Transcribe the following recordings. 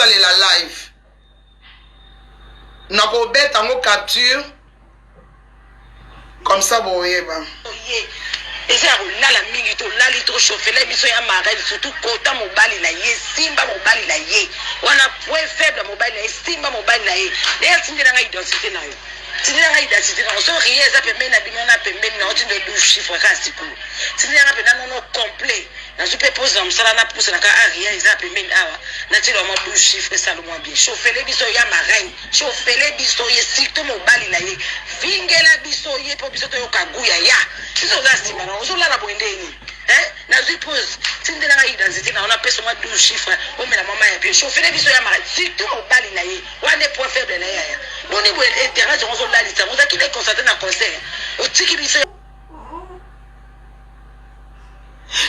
nasalela live. Nakobeta yango capture comme ça boyeba. Ye eza ya kolala mingi tolali to chauffela biso ya marraine surtout kota mobali na ye simba mobali na ye wana point faible ya mobali na ye simba mobali na ye naye atindela ngai identité na yo tindela ngai identité na yo so rien eza pembeni na bino na pembeni na yo tindo 12 chiffre kaka sikoyo tindela ngai mpenza nono complet Nazwi pe pause na musala na pusa na ka aria eza pembeni awa na tiela mwa 12 chiffres esala mwa bien. Chauffele biso ya marraine, chauffele biso ye surtout mobali na ye. Fingela biso ye po biso toyoka gout ya ya. Biso oza sima na ozo lala boye ndenge nini? Hein? Nazwi pause. Tindela nga identité na yo na pesa mwa 12 chiffres omela mwa mayi ya bien. Chauffele biso ya marraine surtout mobali na ye. Wana nde point faible na ye yaya. Boni boye internet yango ozo lalisa yango ozalaki nde concentre na concert. Otiki biso.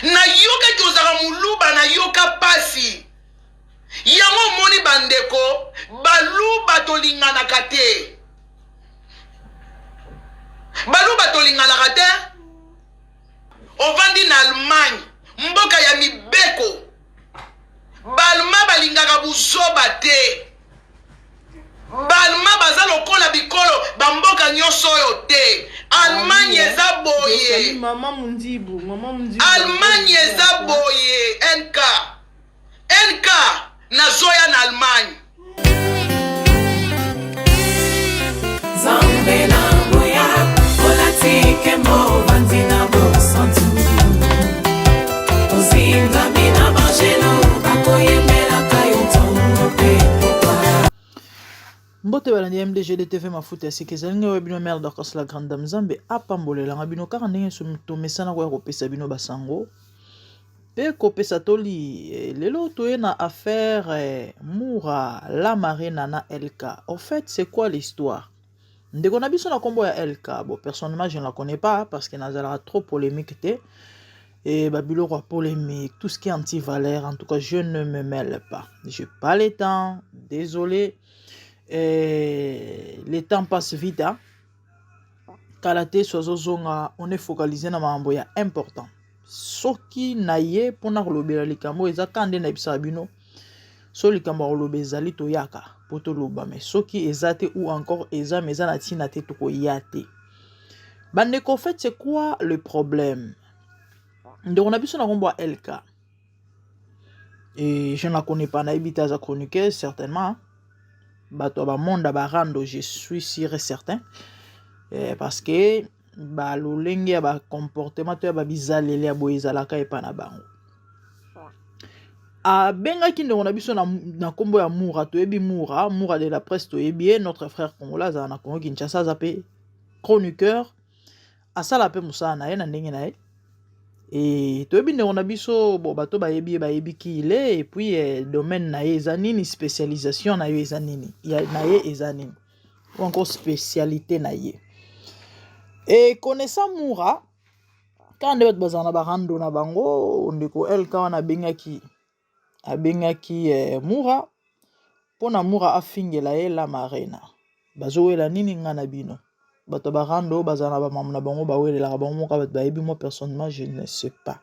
Nayokaki ozalaka muluba nayoka pasi yango omoni bandeko baluba tolinganaka te baluba tolinganaka te ovandi na Allemagne mboka ya mibeko balma balingaka buzoba te Balma baza lokola bikolo ba mboka nyoso oyo te. Allemagne eza boye. Allemagne eza boye NK. NK nazoya na Allemagne. Nzambe na nguya olati nkembo ovandi na bosantu ozingami na banjelu bakoyembelaka yo ntongo mpe pokwa. Mbote balandi ya MDGD TV mafuta ya sika ezali ngai oyo bino mère Dorcas la grande dame Nzambe apambolelanga bino kaka ndenge tomesana koya kopesa bino basango mpe kopesa toli eh, lelo toye na affaire eh, Mura la Marina na LK au fait c'est quoi l'histoire Ndeko na biso na kombo ya LK, bon personnellement je ne la connais pas parce que nazalaka trop polémique te. Et ba biloko ya polémique, tout ce qui est anti-valeur, en tout cas je ne me mêle pas. J'ai pas le temps, désolé. Et le temps passe vite hein. Kala te sozozonga, on est focalisé na makambo ya important. Soki na ye mpona kolobela likambo eza kaka nde nayebisaka bino so likambo ya koloba ezali toyaka mpo toloba me soki eza te ou encore eza me eza na ntina te tokoya te bandeko fait c'est quoi le problème ndeko na biso na nkombo ya lk et je ne la connais pas nayebi te aza chroniqueuse certainement bato ya bamonda barando je suis sûr et certain eh, parce que ba lolenge ya ba comportement to ya ba bizaleli ya boye ezalaka epa na bango abengaki ndeko na biso na, na nkombo ya mura toyebi mura mura de la presse toyebi ye notre frère congolais azala na congo kinshasa aza mpe chroniqueur asala mpe mosala na ye na ndenge na ye e toyebi ndeko na biso bo bato bayebi ye bayebi ki il est et puis eh, domaine na ye eza nini spécialisation na yo eza nini ya, na ye eza nini ou encore spécialité na ye e connaissant mura kaka nde bato bazala na barando na bango ndeko lk wana abengaki abengaki eh, mura mpo na mura afingela ye la marena bazowela nini nga na bino bato ya barando bazala na bamama na bango bawelelaka bango moko bato bayebi moi personnellement je ne sais pas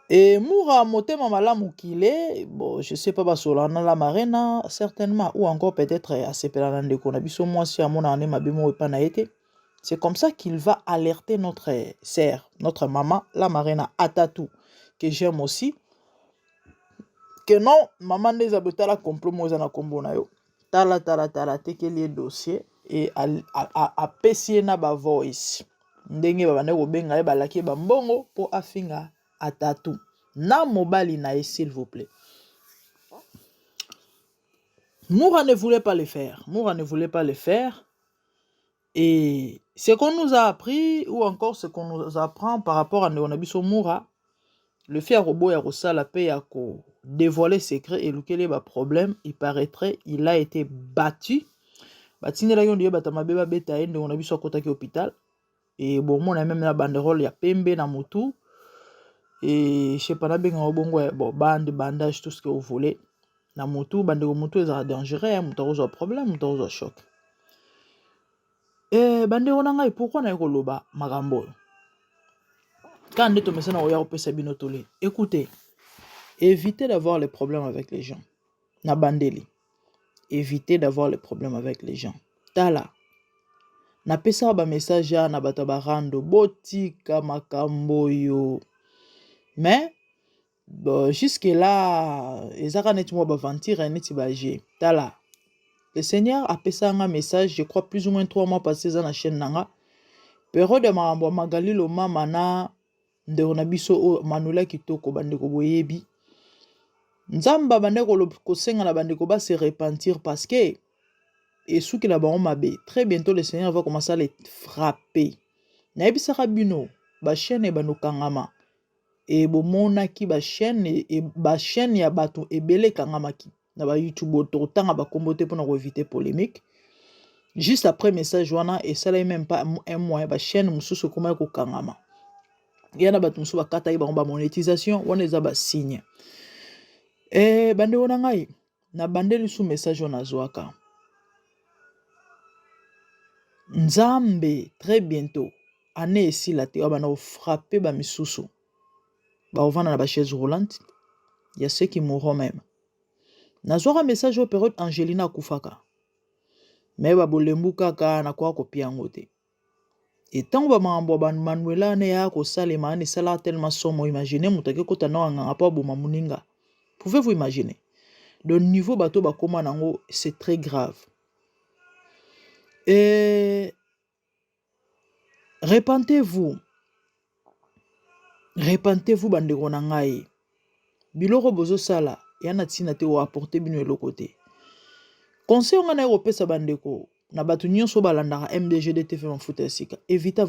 Et Mura motema malamu qu'il est, bon, je sais pas basola na la marena certainement ou encore peut-être asepela na ndeko na biso mwasi amonaka nde mabe moko epa na ye te. C'est comme ça qu'il va alerter notre sœur, notre maman, la marena Atatou, que j'aime aussi. Que non, maman nde eza tala complot moko eza na kombo na yo. Tala tala tala atekeli ye dossier et apesi ye na ba voice. Ndenge babandaki kobenga ye balaki ye ba mbongo po afinga Atatou na mobali na ye s'il vous plaît. Moura ne voulait pas le faire. Moura ne voulait pas le faire. Et ce qu'on nous a appris, ou encore ce qu'on nous apprend par rapport à ndeko na biso Moura, le fait ya koboya kosala pe ya ko dévoiler secret elukeli ye ba problème, il paraîtrait il a été battu. Batindelaki yo ndiye bato mabe babeta ye, ndeko na biso akotaki hôpital. Et bomona meme na banderole ya pembe na mutu. Et je sais pas nabenga yango bongo bon bande bandage tout ce que vous voulez na mutu bandeko mutu ezalaka dangereux hein, moto akozwa problème moto akozwa choc eh, bandeko na ngai pourquoi naye koloba makambo oyo kaka nde tomesana koya kopesa bino toli écoutez évitez d'avoir les problèmes avec les gens. Na bandeli, évitez d'avoir les problèmes avec les gens. Tala, napesaka ba message ya na bato ya barando, botika makambo oyo. Mais bon, jusque là ezaka neti mwa baventure, neti baje. Tala, le Seigneur apesaka nga message, je crois plus ou moins 3 mois passé, eza na chaîne na nga, période ya makambo ya Magali Lomama na ndeko na biso oyo Manuela Kitoko. Bandeko, boyebi Nzambe abandaki kosenga na bandeko base repentir parce que esukela bango mabe. Très bientôt, le Seigneur va commencer à les frapper. Nayebisaka bino, bachaîne ebanda okangama e bomonaki bachaîne e, bachaîne ya bato ebele ekangamaki na baYouTube. Oyo tokotanga bakombo te mpona koéviter polémique. Juste après message wana, esalaki même pas un mois, bachaîne mosusu ekomaki kokangama ya na bato mosusu, bakataki bango bamonétisation. Wana eza basigne. E bandeko na ngai, nabandeli su message oyo nazwaka Nzambe. Très bientôt, année esila te, oyo banda kofrapper bamisusu bakovanda na bachaise roulante, ya ceux qui mourront même. Nazwaka message oyo période Angelina akufaka, me babolembu kaka nakoka kopia yango te. Etango bamakambo ya bamanuela wana eya kosalema wana, esalaka tellement somo. Imagine moto akekota na wanganga mpo aboma moninga. Pouvez-vous imaginer? Donc niveau bato bakóma nango, c'est très grave. Et repentez-vous, repentez-vous, bandeko na ngai. Biloko bozosala ya na ntina te, oapporter bino eloko te. Conseil ngai naye kopesa bandeko na bato nyonso balandaka MDGD TV Mafuta ya Sika, évite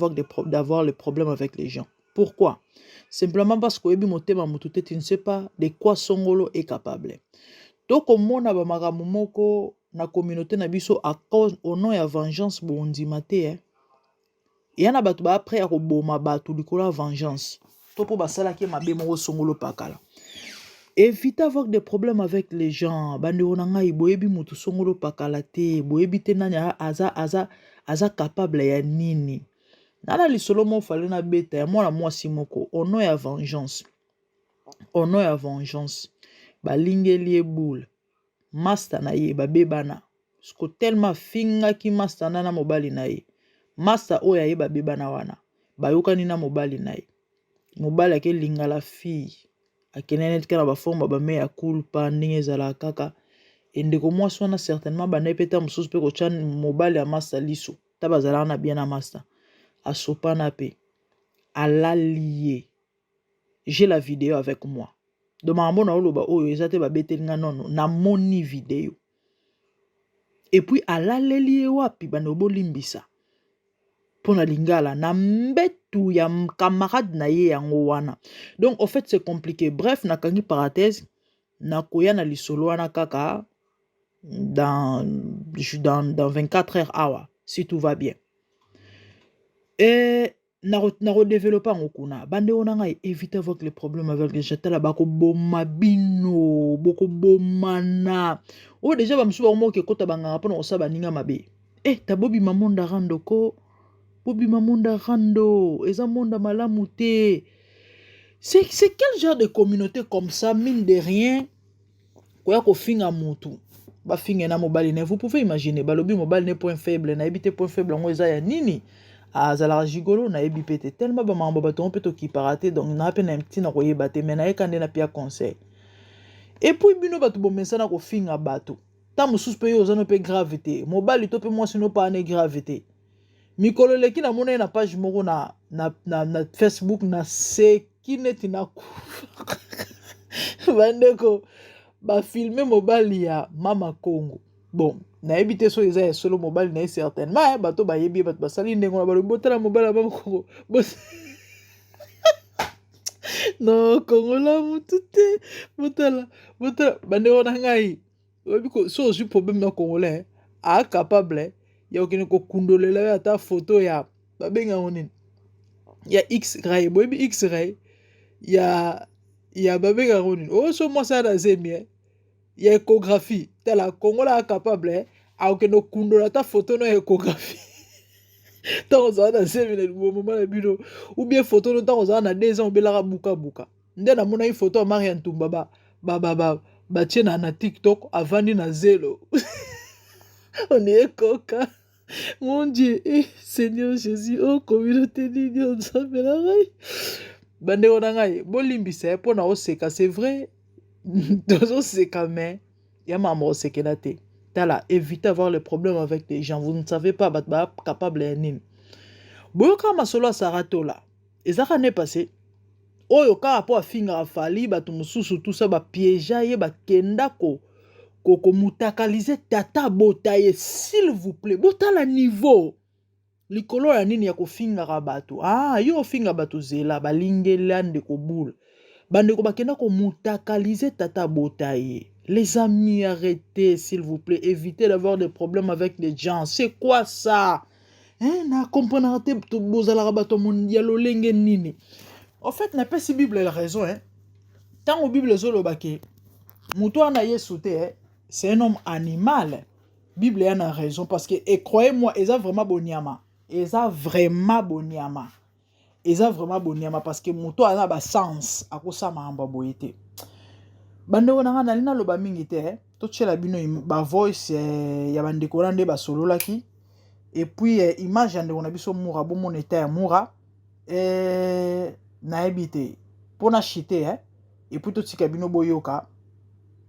d'avoir le problème avec les gens. Pourquoi? Simplement parce qu'oyebi motema motu te, tu ne sais pas de quoi songolo est capable. Tokomona bamakambo moko na communauté na biso à cause, au nom ya vengeance. Bondima te, eh? Eya na bato baa prêt ya koboma bato likolo ya vengeance to mpo basalaki mabe moko songolo pakala. Évite avoir des problèmes avec les gens, bandeko na ngai. Boyebi motu songolo pakala te, boyebi te nani aza capable ya nini. Nana lisolo moko fale nabeta ya mwana mwasi moko, au nom ya vengeance, au nom ya vengeance, balingeli ye boule. Master na ye babebana siko, tellement afingaki master na mobali na ye. Master oyo aye babebana wana, bayokani na mobali na ye. Mobali akelinga la fille, akende neti kaka na baforme bame ya culpa, ndenge ezalaka kaka. Endeko mwasi wana certainement bandaki mpe ta mosusu mpe kotya mobali ya master liso ta bazalaka na bien na master, asopana mpe alali ye. J'ai la vidéo avec moi. Donc makambo na oloba oyo eza te babeteli nga nono, namoni video. Et puis alaleli ye wapi? Bando bolimbisa mpo na lingala, na mbetu ya camarade na ye yango wana. Donc au fait, c'est compliqué. Bref, nakangi parenthèse, nakoya na lisolo wana kaka dans 24 heures awa, si tout va bien. E nakodévelopper yango kuna. Bandeko na ngai, évite avec les problèmes avec les gens. Tala, bakoboma bino, bokobomana. Oyo déjà bamosusu bakomoki ekota banganga mpona kosala baninga mabe. E ta bobima monda rando ko, bobima monda rando, eza monda malamu te. C'est quel genre de communauté comme ça? Mine de rien, koya kofinga mutu, bafinga na mobali ne. Vous pouvez imaginer, balobi mobali ne point faible, nayebi te point faible yango eza ya nini. Azalaka gigolo, nayebi mpe te. Tellement bamakambo bato yango mpe tokipaka te, donc naa mpe na ntina koyeba te. Mais nayeka nde napia conseil. Et puis bino bato bomesana kofinga bato, ta mosusu mpe yo oza no mpe grave te, mobali to mpe mwasi no mpa ane grave te. Mikolo eleki, namona ye na page moko na Facebook, naseki neti nakufa. Bandeko, bafilmer mobali ya Mama Congo. Bon, nayebi te soki eza ya solo mobali na ye. Certainement bato bayebi ye, bato basali ndenge wana, balobi botala mobali ya Mama Congo. No kongola mutu te, botala, botala. Bandeko na ngai, oyebi so ozwi problème na Congolais, acapable ya kokende kokundolela yo ata foto ya babenga yango nini, ya X-ray. Boyebi X-ray ya babenga yango nini oyo so mwasi aya na zemi, ya échographie. Tala, Kongola acapable akokende kokundola ata foto no ya échographie ntango ozala na zemi na moma na bino, ou bien foto no ntango ozala na 2 ans, obelaka bukabuka. Nde namonaki foto ya Maria Ntumba. Batie na na TikTok avandi na zelo. On est koka. Mon Dieu, eh, Seigneur Jésus, oh communauté nini oyo Nzambe na ngai. Bandeko na ngai, bolimbisa ye mpo na oseka, c'est vrai, tozoseka mais ya makambo kosekela te. Tala, évitez avoir les problèmes avec les gens, vous ne savez pas bato ba capable ya nini. Boyoka masolo ya Sarah Tola, ezaka ne passé oyo kaka mpo afingaka Fally, bato mosusu tusa bapiéger ye, bakenda ko komutakalize tata bota ye. S'il vous plaît, botala niveau likolo ya nini ya kofingaka bato. Ah, yo ofinga bato, zela balingela ndeko bule. Bandeko bakenda komutakalize tata bota ye. Les amis, arrêtez, s'il vous plaît. Évitez d'avoir des problèmes avec les gens. C'est quoi ça, hein? Na comprendre te, bozalaka bato ya lolenge nini? En fait, napesi Bible la raison, hein? Ntango Bible ezoloba ke moto wana Yesu te, eh, c'est un homme animal, Bible ya na raison, parce que, et croyez-moi, eza vraiment boniama, eza vraiment boniama, eza vraiment boniama, parce que moto aza na basens akosala makambo ya boye te. Bandeko na ngai, nali naloba mingi te, eh. Totiela bino bavoice eh, ya bandeko wana nde basololaki, et puis eh, image ya ndeko na biso Mura, bomona eta ya Mura. Eh, nayebi te mpona chite, eh? Et puis totika bino boyoka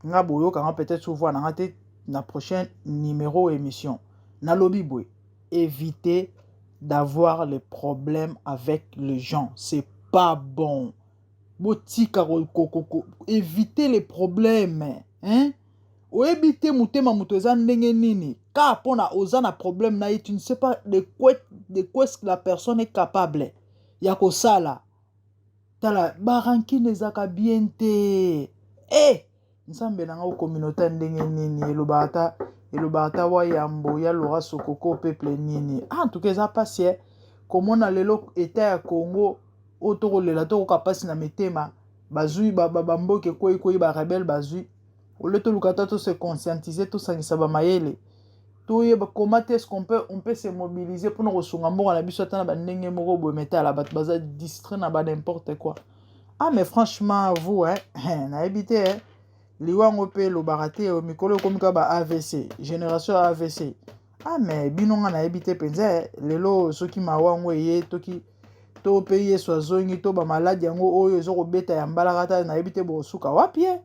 nga, boyoka nga peut-être souvent na nga te na prochain numéro émission. Nalobi boye: évitez d'avoir les problèmes avec les gens, c'est pas bon. Botika éviter les problèmes, hein? Oyebi te motema moto eza ndenge nini. Kaka mpona oza na problème na ye, tu ne sais pas de quoi est-ce que la personne est capable ya kosala. Tala, barancune ezaka bien te. E Nzambe na nga, communauté ndenge nini? Elobaka ata, elobaka ata wayambo ya Lora Sokoko, peuple nini? Ah, en tout cas eza mpasi e komona lelo eta ya Congo oyo tokolela, tokoka mpasi na mitema. Bazwi bamboka ekweyikweyi, barebelles bazwi ole. Toluka ata tose conscientiser, tosangisa bamayele, toyeba comment est-ce qu'on peut, on peut se mobiliser mpona kosunga mboka na biso ata na bandenge moko boye. Metala, bato baza distrait na ba n'importe quoi. Ah, mais franchement, vous, hein, nayebi te, hein. Liwa yango mpe elobaka te. Mikolo ekomi kaka ba AVC, génération ya AVC. Ah, mais bino, nga nayebi te mpenza lelo soki mawa yango eye toki to mpe Yesu azongi to bamaladi yango oyo eza kobeta ya mbalaka ta, nayebi te bokosuka wapi ye.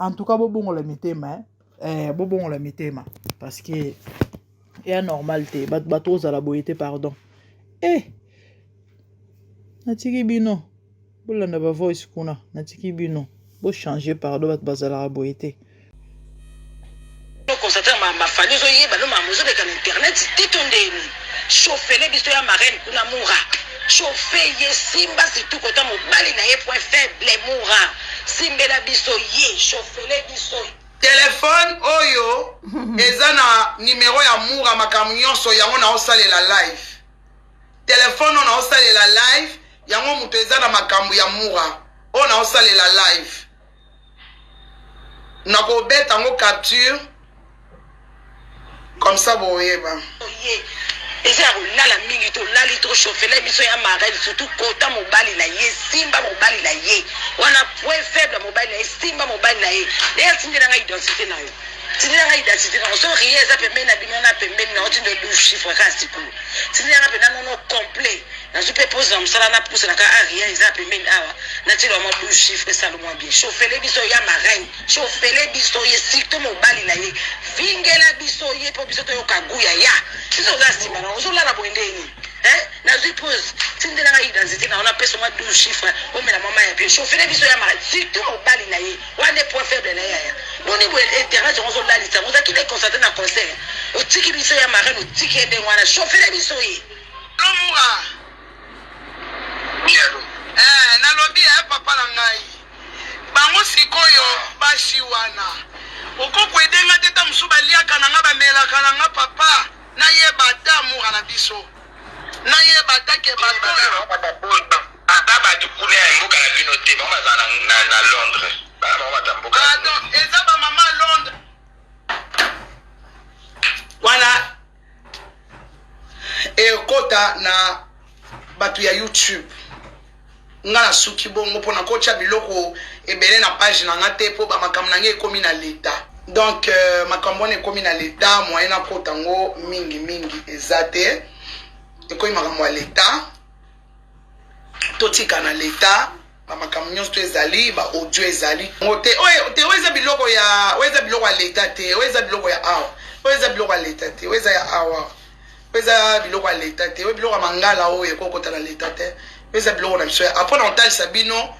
En tout cas, bobongola mitema, eh, bobongola mitema, parce que eya normal te bato bato ozala boye te. Pardon, eh, natiki bino bolanda bavoice kuna, natiki bino bochange. Pardon, bato bazalaka boye te. Constate mafali ozoyeba no makambo ozoleka na internet te to ndeni. Chauffele biso ya marraine kuna, Mura, chauffe ye, simba surtout kota mobali na ye, point faible. Mura, simbela biso ye, chauffele biso. Telefone oyo eza na nimero ya Mura, makambo nyonso yango naosalela live. Telefone oyo naosalela live, yango moto eza na makambo ya Mura oyo naosalela live. Nakobeta yango capture comme ça boyeba. Ye eza ya kolala mingi, tolali, tochauffele biso ya marraine, surtout kota mobali na ye, simba mobali na ye wana, point faible ya mobali na ye, simba mobali na ye. Deya tindela ngai identité na yo, tindela ngai identité na yo. So rien eza pembeni na bino wana, pembeni na yo, tindo 12 chiffre kaka. Sikoyo tindela nga mpena nono complet. Nazwi mpe pose na mosala, napusanaka. A rien eza pembeni awa, natiela mwa 12 chiffre, esala mwa bien. Chauffele biso ya marraine, chauffele biso ye, surtout mobali na ye, fingela biso ye mpo biso toyoka guya ya biso. Oza nsima na ozolala boye ndeni? Nazwi pose, tindelanga identité na yo, napesa mwa 12 chiffre, omela mwa mai ya bien. Chauffele biso ya marraine, surtout mobali na ye wana, point faible na ye. Yaya, boni boye? Internet yango ozolalisa yango, ozalaki nde concentré na concert, otiki biso ya marraine, otiki ye ndenge wana. Chauffele biso ye. Lomura. Eh, nalobi eh, papa na ngai, bango sikoyo basi wana okokoedenga te. Ta mosusu baliaka na nga, bamelaka na nga, papa. Nayeba ata Mura na biso, nayeba ata ke bato oyo Aza bato kuna ya mboka na bino te, bango baza na Londres, bana bango bato ya mboka. Ah, donc eza bamama Londres wana ekota na bato ya YouTube. Nga nasuki bongo mpo nakotya biloko ebele na page na nga te, mpo bamakambo na nga ekomi na leta. Donc makambo wana ekomi na leta, moyen nakota yango mingi mingi eza te. Ekomi makambo ya leta, totika na leta bamakambo nyonso to ezali ba audio ezali ngo te. Oyo te, oyo eza biloko ya, oyo eza biloko ya leta te, oyo eza biloko ya awa, oyo eza biloko ya leta te, oyo eza ya awa, oyo eza biloko ya leta te, oyo biloko ya mangala oyo ekokota na leta te, oyo eza biloko na biso ya mpo na kotalisa bino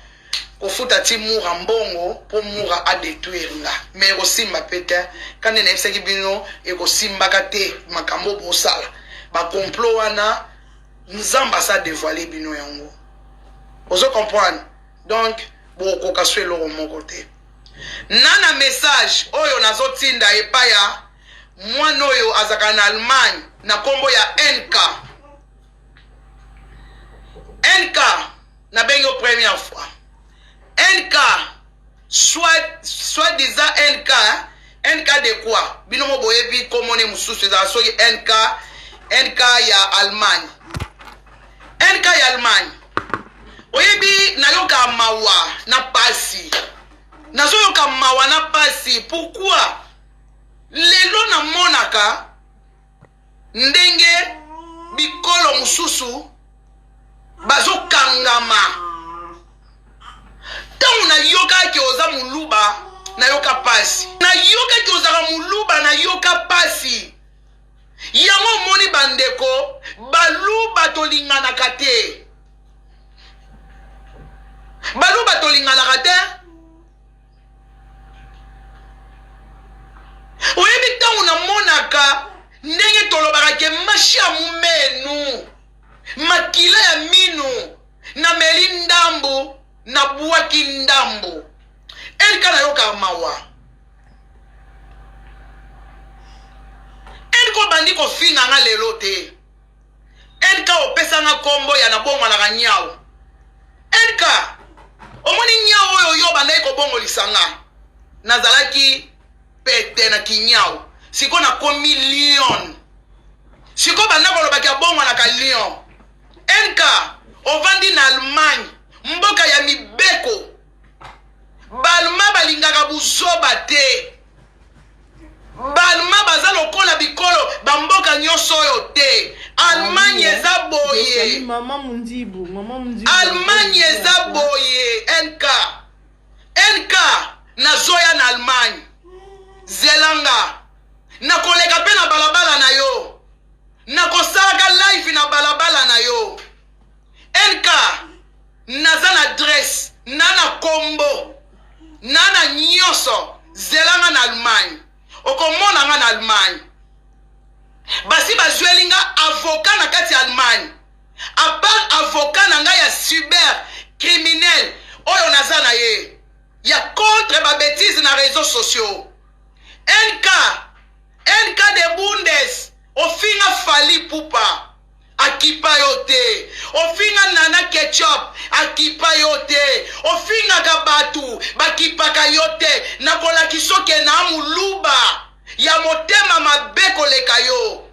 kofuta ti mura mbongo mpo mura adétruire nga. Mais ekosimba mpe te, kande nayebisaki bino ekosimbaka te. Makambo bosala bacomplot wana, Nzambe asa dévoile bino yango, ozo comprendre? Donc bokokoka so eloko moko te. Na message oyo nazotinda epai ya mwana oyo azalaka na Allemagne na nkombo ya NK. NK, nabengi yo première fois. NK, soit disant NK, NK de quoi? Bino mo boyebi komone mosusu ezala soki NK, NK ya Allemagne, NK ya Allemagne. Oyebi, nayoka mawa na pasi, nazoyoka mawa na pasi. Pourquoi? Lelo namonaka ndenge bikolo mosusu bazokangama. Ntango nayokaki oza moluba, nayoka pasi. Nayokaki ozalaka moluba, nayoka pasi. Yango omoni, bandeko baluba tolinganaka te, baluba tolinganaka te. Oyebi, ntango namonaka ndenge tolobaka ke mashi ya mumenu, makila ya minu, nameli ndambu, nabwaki ndambu, elika nayokaka mawa. Elika obandi kofinga nga lelo te. Elika opesanga nkombo ya nabongwanaka nyau. Elika, omoni nyau oyo yo obandaki kobongolisa nga, nazalaki pete na kinyau, sikoyo nakomi lion. Sikoyo banda kolobaki abongwanaka lion. NK, ovandi na Allemagne, mboka ya mibeko. Balma balingaka buzoba te. Balma baza lokola bikolo bamboka nyonso oyo te. Allemagne eza boye. Mama Mundibu, Mama Mundibu. Allemagne eza boye. NK, NK, nazoya na Allemagne, zelanga, nakoleka mpe na balabala na yo, nakosalaka live na balabala na yo. NK, naza na adresse na kombo na nyonso. Zelanga na Allemagne, okomona nga na Allemagne. Basi bazweli nga avocat na kati ya Allemagne, à part avocat na ngai ya cyber criminel oyo naza na ye ya contre babêtises na réseaux sociaux. NK, NK de Bundes, ofinga Fally Ipupa, akipa yo te. Ofinga Nana Ketchup, akipa yo te. Ofingaka bato, bakipaka yo te. Nakolakisa oke na moluba ya motema mabe koleka yo.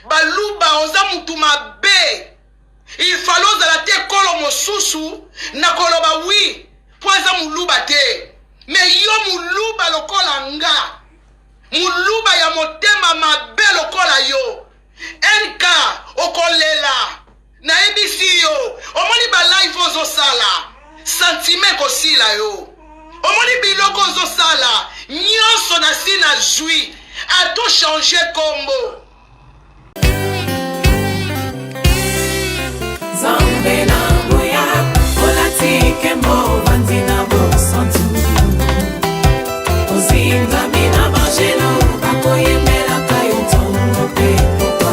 Baluba, oza mutu mabe. Il fallait ozala te ekolo mosusu, nakoloba oui, mpo eza moluba te. Mais yo moluba lokola nga, moluba ya motema mabe lokola yo, NK, okolela. Nayebisi yo, omoni balive ozosala, sentiment ekosila yo. Omoni biloko ozosala nyonso, na si nazwi ato change kombo. Nzambe na nguya, olati nkembo, ovandi na bosantu, ozingami.